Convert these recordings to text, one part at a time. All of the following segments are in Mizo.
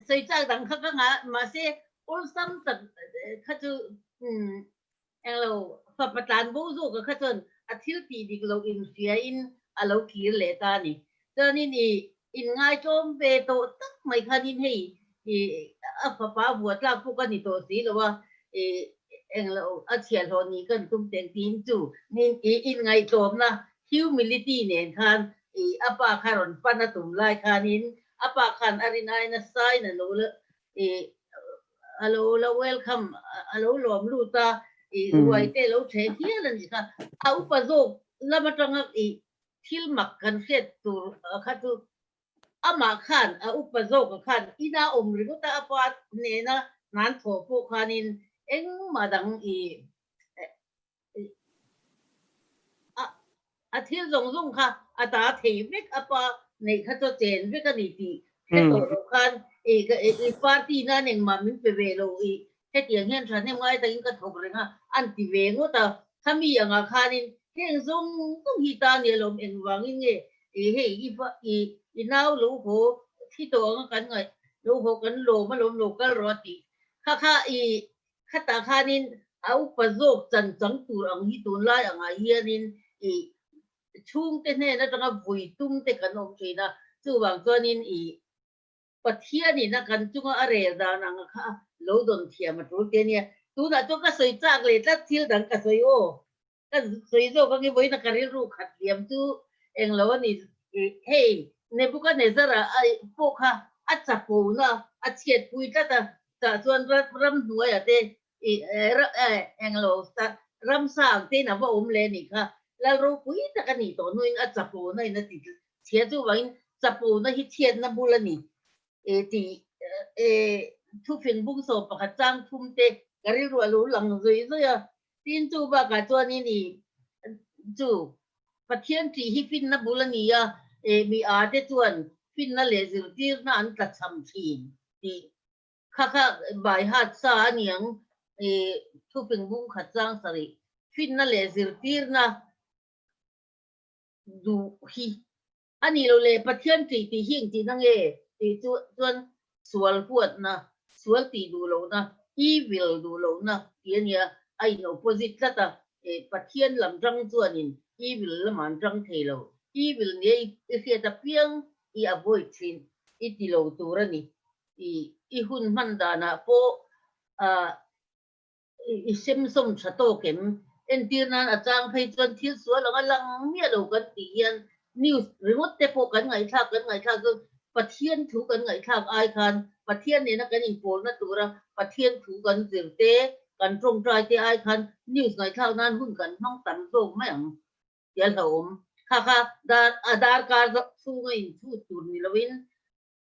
Sawi chak dang kha ka ngah mahse awlsam tak kha chu englo fapa tlan bo zawka kha chuan a thil tih dik loh inhriain a lo kir leh ta a ni. Chuanin i inngaihtlawm ve tawh tak mai khanin hei i a fapa vua tlak pawh ka ni tawh si lo a, i englo a chhiahhlawh nih kan tum teng tiin chu i inngaihtlawmna humility nen khan i a pa kha rawn pan a tum lai khanin a pa khan a rin aiin a sain a lo i a lo la welcome a lo lawm lut a, i ruai te a lo ṭheh hial a nih kha. A upa zawk lam aṭanga i thil mak kan hriat tur kha chu amah khan a upa zawka khan ina awm ringawt a, a pa hnena hnan thawh pawh khanin engmah dang i A thil zawng zawng kha a ta thei vek, a pa neih kha chu a chen vek a ni tih hre tawh loh khan i party nan engmah min pe ve lo i hetiang hian thahnem ngai takin ka thawk reng a, an ti ve ngawt a. Khami angah khanin heng zawng zawng hi ta nia lawm engvangin nge hei i nau lo haw thi tawh anga kan ngaih lo haw kan lawm alawm lo kal rawh a tih kha kha i Khatah khanin a upa zawk chan chang tur ang hi tunlai angah hianin i chhungte hnen atanga vui tum te kan awm thin a, chuvang chuanin i Pathianin a kan chunga a rel dan ang kha lo dawn thiam a tul te ania. Tunah chuan ka sawi chak leh tlat thil dang ka sawi aw. Ka sawi zawk ange vawiin a ka rilru khat liam chu englo a ni. Hei Nebuchadnezzar-a pawh kha a chapona a chhiatpui tlat a, tah chuan ramhnuaia te englo ramsa ang tein a va awm leh a nih kha. Lal ropui tak a nih tawh hnuin a chapona in a ti chhia chuvangin chapona hi chhiatna bul a ni. Tih thufing bung 11 chang thum te ka rilru a lo lang zui zui a. Tin chu bakah chuanin i chu Pathian tih hi finna bul a ni a, mi a te chuan finna leh zirtirna an tlachham thin tih kha kha by heart sa a ni ang i thufing bung khat chang sarih finna leh zirtirna duh hi A nih loh leh Pathian tih tih hi engtihna nge tih chu chuan sual huatna, sual tih duh lohna, evil duh lohna tih a nia, a in opposite tlat a, Pathian lam tang chuanin evil lamah an tang thei lo, evil nia i hriat apiang i avoid thin i ti lo tur a ni, i hun hman danah pawh I semsawm tha tawk em? Entir nan a chang phei chuan thil sual anga lang miah lo kan tih hian news ringawt te pawh kan ngaihthlak kan ngaihthlak chuan Pathian thu kan ngaihthlak ai khan Pathian nena kan inpawlna tura Pathian thu kan zir te kan tawngtai te ai khan news ngaihthlak nan hun kan hmang tam zawk mai ang tih a hlauhawm. Kha kha dar a darkar chhunga inchhut tur ni loin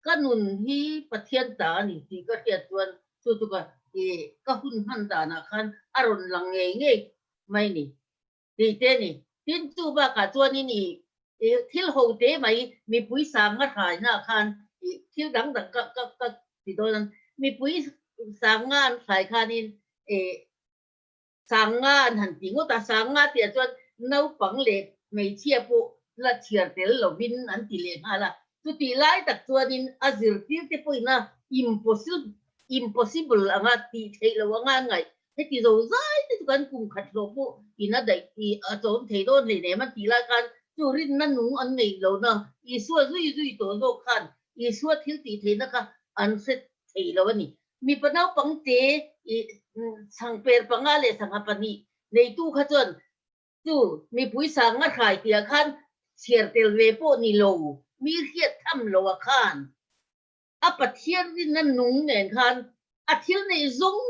Ka nun hi Pathian ta a ni tih ka hriat chuan chu chu ka i ka hun hman danah khan a rawn lang ngei ngei mai ni tih te a ni. Tin, chu bakah chuanin i i thil ho te mai mipui sanga hrainaah khan i thil dang dang ka ka ka ti dawn a, mipui sanga an hrai khanin i Sanga an han ti ngawt a, Sanga tihah chuan naupang leh hmeichhia pawh la chhiar tel lovin an ti leh nghal a. Chutih lai tak chuanin a zirtirte pawhin a impossible impossible anga tih theih loh anga an ngaih. Heti zo zai te chu kan kum khat hlawh pawh in a daih tih a chawm thei dawn hleinem an tih lai khan chu rinna nung an neih lohna Isua zui zui tawh zawk khan Isua thil tih theihna kha an hre thei lo a ni. Mipa naupang te i chhangper panga leh sangha pahnih neitu kha chuan chu mipui sanga hrai tihah khan chhiar tel ve pawh ni lo, mi hriat tham lo ah khan a Pathian rinna nung nen khan a thil neih zawng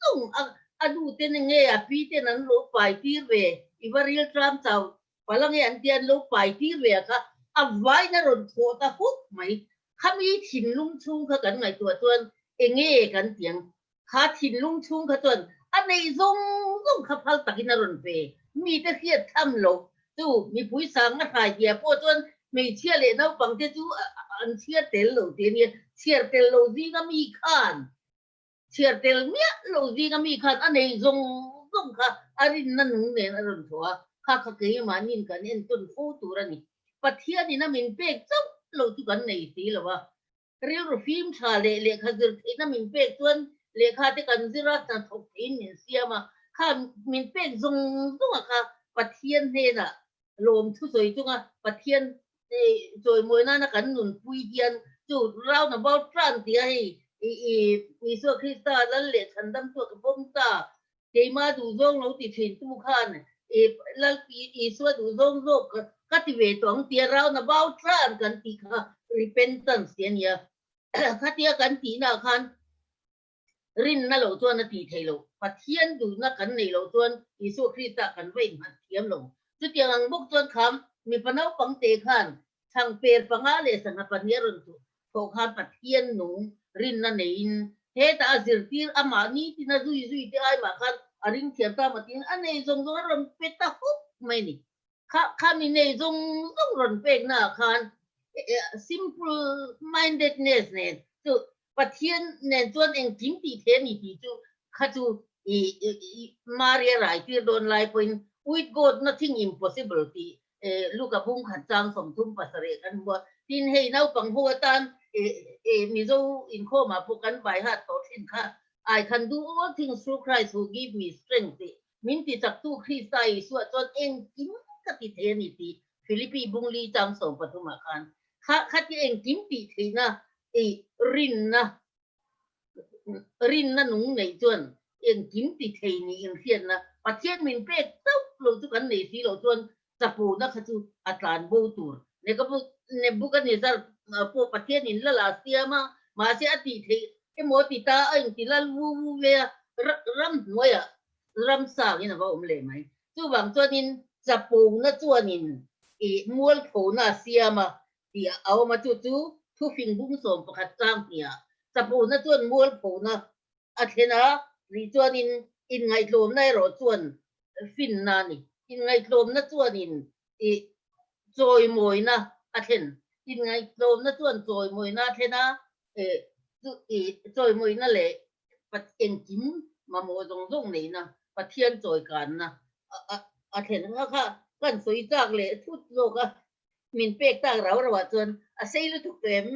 zawng a a nu ten nge a pi ten an lo pai tir ve i va ril tram chau pala nge an tia an lo pai tir ve ah kha a vain a rawn thawh ta huk mai. Khami thinlung chhung kha kan ngaihtuah chuan enge kan ti ang? Kha thinlung chhung kha chuan a neih zawng zawng kha phal takin a rawn pe. Mite hriat tham lo chu mipui sanga hrai tia pawh chuan hmeichhia leh naupangte chu an chhiar tel lo ti a nia. Chhiar tel lo zinga mi khan Chhiar tel miah lo zinga mi khan a nei zawng zawng kha a rinna nung nen a rawn thawh a, kha kha keimahniin kan entawn fo tur a ni. Pathianin a min pek chauh lo chu kan nei si lo a. Rilru fim tha leh lehkha zir theihna min pek chuan lehkha te kan zir a, hnathawk theiin min siam a. Kha min pek zawng zawng a kha Pathian hnenah lawmthu sawi chunga Pathian chawimawi nana kan nunpui hian chu round about tan tia hei Isua Krista Lal leh Chhandamtu a ka pawm ta Keimah duhzawng lo ti thin tu khan Lal Isua duhzawng zawk ka ti ve tawh ang tia round about tran kan tih kha repentance tih a nia. Khatia kan tihna ah khan rinna lo chuan a tih theih loh. Pathian duhna kan neih loh chuan Isua Krista kan va innghat thiam lo. Chutiang ang bawk chuan kha mipa naupang te khan chhangper panga leh sangha pahnih a rawn thawh khan Pathian nung rinna neiin hetah a zirtir amah nitin a zui zui te ai mah khan a ring thiam ta maw tiin a nei zawng zawng a rawn pe ta huk mai a ni. Kha kha mi nei zawng zawng rawn pekna ah khan simple mindedness nen chu Pathian nen chuan engkim tih thei a ni tih chu kha chu i Maria rai tir dawn lai pawhin with God nothing impossible tih Luka bung khat chang 37 kan hmu a. Tin, hei naupang ho atan Mizo inkhawmah pawh kan vai hat tawh thin kha, I can do all things through Christ who give me strength tih min ti chaktu Krista Isua chuan engkim ka ti thei a ni tih Philippi bung li chang 13 ah khan kha khati engkim tih theihna rinna Rinna nung neih chuan engkim ti thei nih inhriatna Pathian min pek chauh lo chu kan nei si loh chuan chapona kha chu a tlan bo tur. Nebuchadnezzar pawh Pathian in lal a siam a, mahse a tih theih emaw ti ta a inti lal vu vu ve a, ramhnuaiah ramsangin a va awm leh mai. Chuvang chuanin chapona chuanin mualphona a siam a, tih a awm a, chu chu thufing bung 11 chang hniah chapona chuan mualphona a thlen a, rih chuanin inngaihtlawmna erawh chuan finna a ni. Inngaihtlawmna chuanin ih chawimawina a thlen. Inngaihtlawmna chuan chawimawina a thlen a, eh chu ih chawimawina leh engkim mamawh zawng zawng neihna Pathian chawikanna a thlen a kha kan sawi chak leh thut zawk a. Min pek tak rau rau ah chuan a sei lutuk tawh em?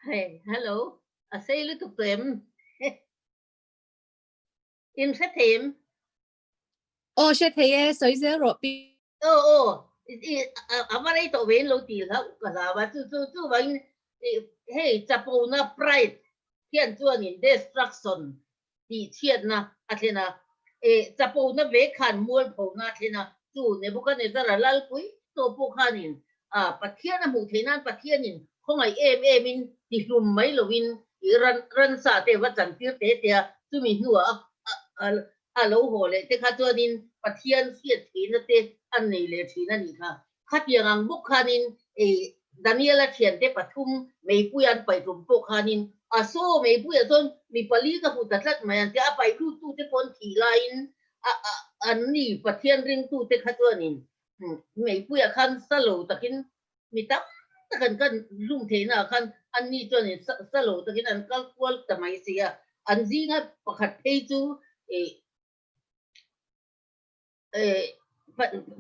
Hei, hello, a sei lutuk tawh em? In hre thei em? Aw, hre thei e, sawi zel rawh pi. Aw, aw, a va rei tawh ve in lo ti hlauh ka hlau a, chu chu chu vangin hei chapona pride hian chuanin destruction tih chhiatna a thlen a, e chapona ve khan mualphona a thlen a, chu Nebuchadnezzar-a lalpui tawh pawh khanin a Pathian a hmuh theih nan Pathianin khawngaih em emin tihlum mai lovin ran ransa te va chantir te te a, chumi hnuah a a lo haw leh te kha chuanin Pathian hriat theihna te an nei leh thin a nih kha. Khatiang ang bawk khanin Daniela thiante pathum meipui an paih tum pawh khanin a saw meipuiah chuan mi pali ka hmu ta tlat mai an ti a, a paih luttute pawh an thih laiin an ni Pathian ringtute kha chuanin meipuiah khan sa lo takin mi tam tak an kan hlum theihna ah khan an ni chuanin sa lo takin an kal kual ta mai si a, an zinga pakhat phei chu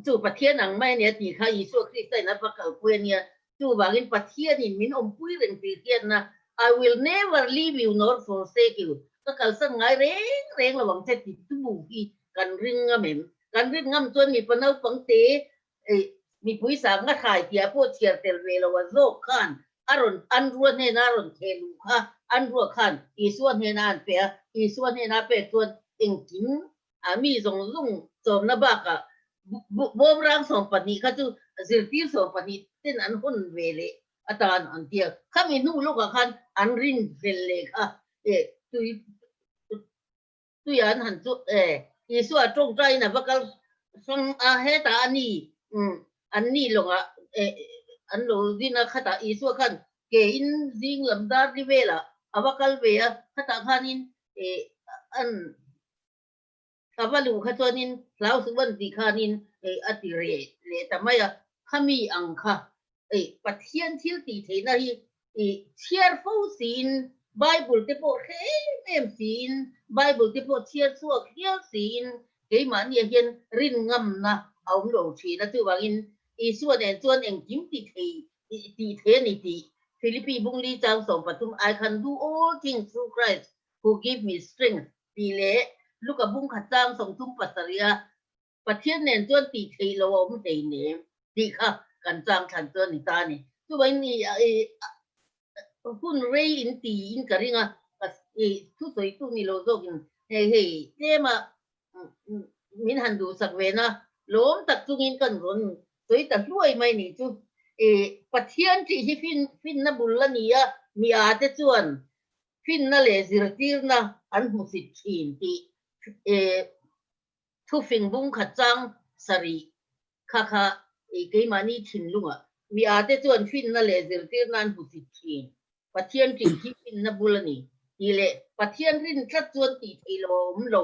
Chu Pathian ang mai a nia tih kha Isua Krista in a va kalpui a nia. Chuvangin Pathianin min awmpui reng tih hriatna, I will never leave you nor forsake you, ka kalsan ngai reng reng lo ang che ti tu hi kan ring ngam em? Kan rin ngam chuan mipa naupang te mipui sanga hrai tih ah pawh chhiar tel ve lo a zawk khan a rawn an rua hnena a rawn theh luh kha an rua khan Isua hnena an pe a, Isua hnena a pek chuan engkim A mi zawng zawng chawmna bakah bawmrang 12 kha chu zirtir 12 ten an hawn ve leh atan an ti a. Khami hnu lawkah khan an rin fel leh kha tui tuia an han chu Isua tawngtaiin a va kal hrang a, hetah a ni an ni lawngah an lo din a, khatah Isua khan ke in zing lam dar ni velah a va kal ve a, khatah khanin an a va luh kha chuanin hlau suh an tih khanin a ti reh leh ta mai a, khami ang kha Pathian thil tih theihna hi chhiar fo siin Bible te pawh hre em em siin Bible te pawh chhiar chhuak hial siin keimahniah hian rin ngamna a awm lo thin a, chuvangin Isua nen chuan engkim ti thei. tih thei a ni tih Philippi bungli chang 13 ai khan do all things through Christ who give me strength tih leh Luka bung khat chang 37 a Pathian nen chuan tih theih lo a awm hlei nem tih kha kan chang thlan chu a ni ta a ni. Chuvangin i hun rei in tiin ka ring a, i thusawitu ni lo zawkin hei hei tlema min han duhsak ve na lawm tak chungin kan rawn sawi ta hluai mai nih chu. I Pathian tih hi fin finna bul a ni a, mi a te chuan finna leh zirtirna an hmusit thin tih i thufing bung khat chang sarih kha kha i keimahni thinlungah mi a te chuan finna leh zirtirna an hmusit thin. Pathian tih hi finna bul a ni tih leh Pathian rin tlat chuan tih theih lo a awm lo.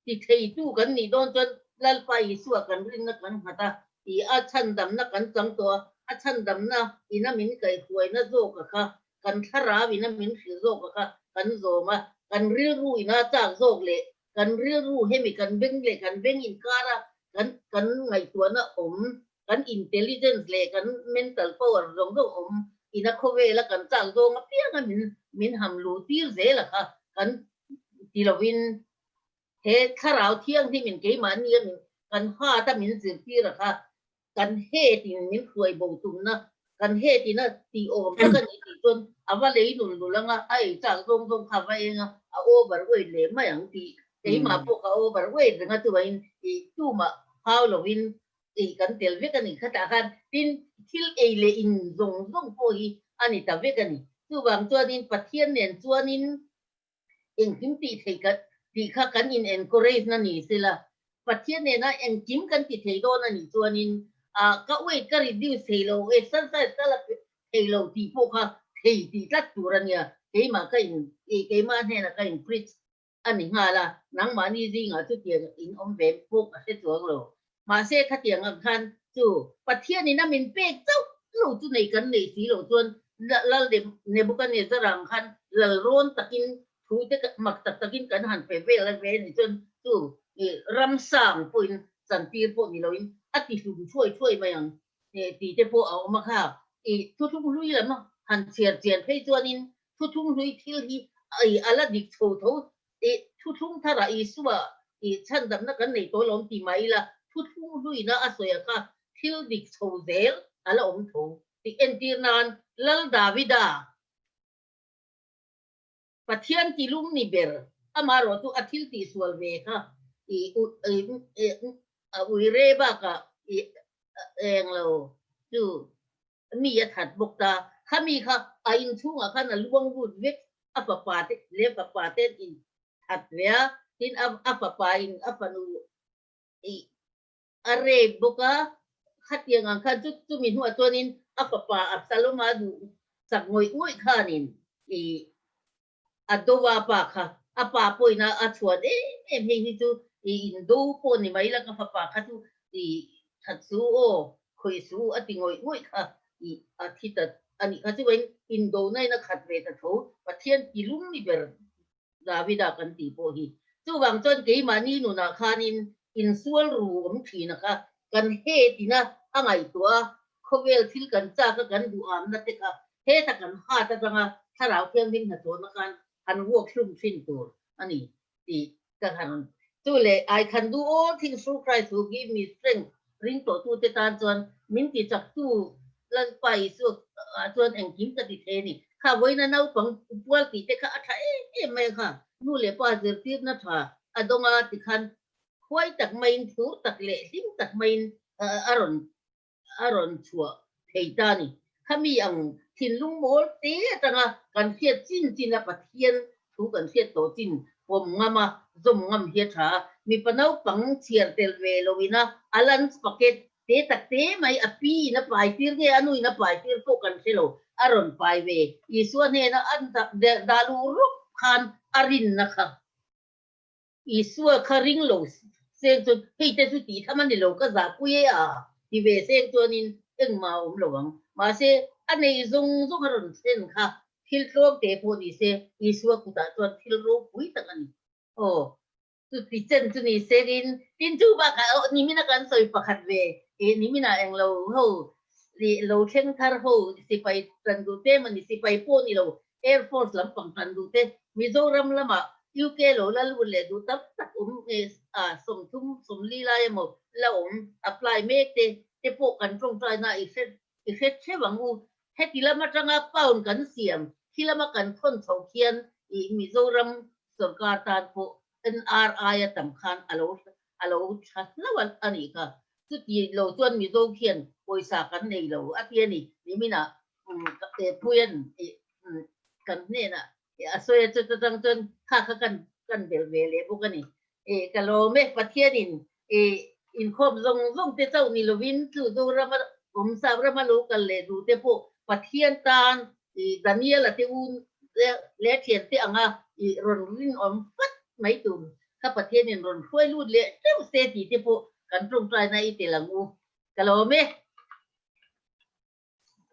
Ti theitu kan nih dawn chuan Lalpa Isua kan rinna kan nghat a, tih a chhandamna kan chang tawh a, a chhandamna ina min kaihhuaina zawka kha, kan thlarau ina min hrilh zawka kha kan zawm a, kan rilru ina chak zawk leh kan rilru hemi kan beng leh kan beng inkara kan kan ngaihtuahna awm, kan intelligence leh kan mental power zawng zawng awm ina khawvela kan chak zawng apianga min min ham luh tir zel a kha kan ti lovin he thlarau thianghlimin keimahni a min kan hat a min zirtir a kha kan het in min hruai bo tumna kan het in a tih awm tak a ni tih chuan a va lei lul lul anga a ei chak zawng zawng kha a va eng a, a over weight leh mai ang tih keimah pawh ka over weight reng a chuvain ih tumah hau lovin ih kan tel vek a ni khatah khan tin thil ei leh in zawng zawng pawh hi a ni ta vek a ni. Chuvang chuanin Pathian nen chuanin engkim tih thei ka tih kha kan in encourage na ni sela, Pathian nena engkim kan ti thei dawn a nih chuanin ah ka weight ka reduce thei lo, exercise ka la thei lo tih pawh kha thei tih tlat tur a nia, keimah ka in keimah hnenah ka in preach a ni nghal a, nangmahni zingah chutiang in awm ve pawh ka hre chuang lo. Mahse khatiang ang khan chu Pathianin a min pek chauh lo chu nei kan nei si lo chuan Lal Nebuchadnezzar ang khan lal rawn takin thu te mak tak takin kan han pe vel a ve ni chuan chu ramsang pawhin chantir pawh ni loin a ti hlum thuai thuai mai ang tih te pawh a awm a kha. I thuthlung hlui lam han chhiar chian phei chuanin thuthlung hlui thil hi a la dik chho tho I thuthlung tharah Isua i chhandamna kan nei tawh lawm ti mai ila, thuthlung hluina a sawi a kha thil dik chho zel a la awm tho tih entir nan Lal Davida Pathian tilum ni ber amaherawh chu a thil tihsual ve kha i a uire bakah i englo chu mi a that bawk ta. Khami kha a inchhungah khan a luang lut vek, a fapa te leh fapa te an in that ve a, tin a a fapa in a fanu ih a rape bawk a, khatiang ang khan chu chumi hnuah chuanin a fapa Absalom-a duh chak ngawih ngawih khanin ih a do a pa kha a pa pawhin a chhuan em em hei hi chu i indo pawh ni mai la ka fapa kha chu i that su aw khawih su a ti ngawih ngawih kha i a thi ta a nih kha chuvain indo na in a khat ve ta tho Pathian ti lum ni ber Davida kan tih pawh hi chuvang chuan keimahni nunah khanin insual ru awm thin a kha kan het ina a ngaihtuah a khawvel thil kan chak a kan duhamna te kha heta kan hat atanga thlarau thianghlim hnathawhna khan han vuak hlum thin tur a ni tih ka han chu leh I can do all things through Christ who give me strength ring tawh tu te tan chuan min ti chak tu Lalpa Isua ah chuan engkim ka ti thei a ni. Kha vawiina naupang pual tih te kha a tha em em mai a kha nu leh pa zirtirna tha a dawng a tikhan huai tak maiin phur tak leh hlim tak maiin a rawn a rawn chhuah thei ta a ni. Khami ang thinlung mawl te atanga kan hriat chin chin a Pathian thu kan hriat tawh chin pawm ngam a, zawm ngam hi a tha a. Mipa naupang chhiar tel ve lo ina a lunch packet te tak te mai a pi in a pai tir nge a nu in a pai tir pawh kan hre lo, a rawn pai ve. Isua hnena an dah luh rup khan a rinna kha. Isua kha ring lo seng chuan hei te chu tih tham a ni lo, ka zahpui e a ti ve seng chuanin engmah a awm lo ang. Mahse, a nei zawng zawng a rawn thlen kha thil tlawm te pawh ni se Isua kutah chuan thil ropui tak a ni. Aw, chuti chen chu ni sengin tin chu bakah aw nimina kan sawi pakhat ve, eh nimina englo ho. Ih lo thleng thar ho sipai tan duh te mani sipai pawh ni lo Air Force lampang tan duh te Mizoram lamah UK lo la lut leh duh tam tak awm a 30 40 lai emaw la awm apply mek te te pawh kan tawngtai na i hre i hre theuh ang u. Heti lam atanga pound kan siam khi lama kan thawn chho khian ih Mizoram sorkar tan pawh NRI a tam khan a lo a lo tha hlauh a nih kha. Chuti lo chuan Mizo khian pawisa kan nei lo a ti a ni. Niminah Puian kan hnenah a sawi a, chuta tang chuan kha kha kan kan bel ve leh bawk a ni. Ka lawm e, Pathianin inkhawm zawng zawng te chauh ni lovin chu Zorama awm sap rama lo kal leh duh te pawh Pathian tan Daniel-a te u leh thian te anga rawn rinawm fat mai tur kha Pathianin rawn hruai lut leh teuh se tih te pawh kan tawngtaina i tel ang u. Ka lawm e.